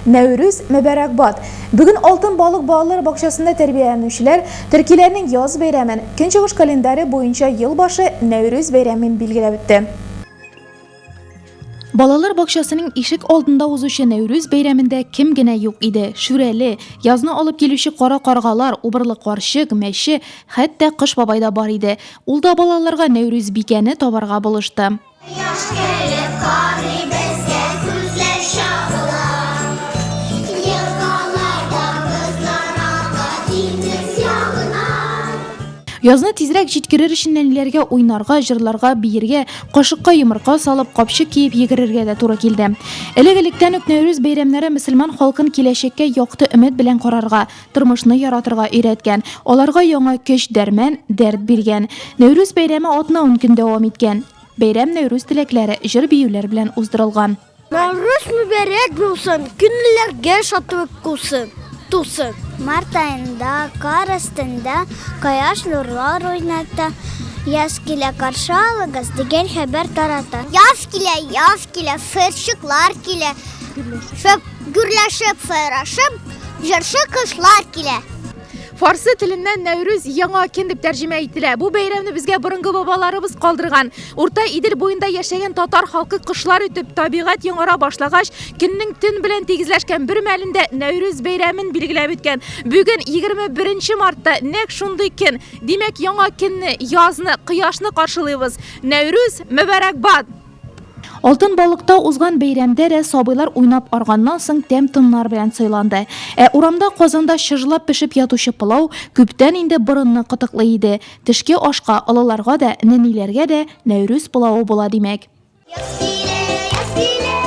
Нәүрүз мөбарәкбад! Бүген Алтын балык балалар бакчасында тәрбияләнүчеләр төркиләрнең яз бәйрәмен, көнчыгыш календаре буенча ел башы Нәүрүз бәйрәмен билгеләп үтте. Балалар бакчасының ишек алдында узучы Нәүрүз бәйрәмендә кем генә юк иде, Шүрәле, язны алып килүче кара каргалар, убырлы карчык, мәче, хәтта Кыш бабай да бар иде. Ул да балаларга Нәүрүзбикәне табарга булышты. Кояш көлеп карый безгә, күзләр чагыла. Елгаларда бозлар ага диңгез ягына. Язны тизрәк җиткерер өчен нәниләргә уйнарга, җырларга, биергә, кашыкка йомырка салып, капчык киеп йөгерергә дә туры килде. Элек-электән үк Нәүрүз бәйрәмнәре мөселман халкын киләчәккә якты өмет белән карарга, тормышны яратырга өйрәткән, аларга яңа көч, дәрмән, дәрт биргән. Нәүрүз бәйрәме атна-ун көн дәвам иткән. Бәйрәм Нәүрүз теләкләре, җыр-биюләр белән уздырылган. Нәүрүз мөбарәк булсын, күңелләргә шатлык кусын, тусын. Март аенда кар өстендә кояш нурлар уйната, яз килә, каршы алыгыз, дигән хәбәр тарата. Яз килә, яз килә, сыерчыклар килә, гөрләшеп, сайрашып, җырчы кошлар килә. Фарсы теленнән Нәүрүз яңа көн дип тәрҗемә ителә. Бу бәйрәмне безгә борынгы бабаларыбыз калдырган. Урта Идел буенда яшәгән татар халкы кышлар үтеп, табигать яңара башлагач, көннең төн белән тигезләшкән бер мәлендә Нәүрүз бәйрәмен билгеләп үткән. Бүген 21 мартта нәкъ шундый көн. Димәк, яңа көнне, язны, кояшны каршылыйбыз. Нәүрүз мөбарәкбад! Алтын балыкта узган бәйрәмдә дә сабыйлар уйнап арганнан соң тәм-томнар белән сыйланды. Ә урамда казанда чыжлап пешеп ятучы пылау күптән инде борынны кытыклый иде. Төшке ашка олыларга да, нәниләргә дә Нәүрүз пылавы була, димәк. Яз килә, яз килә.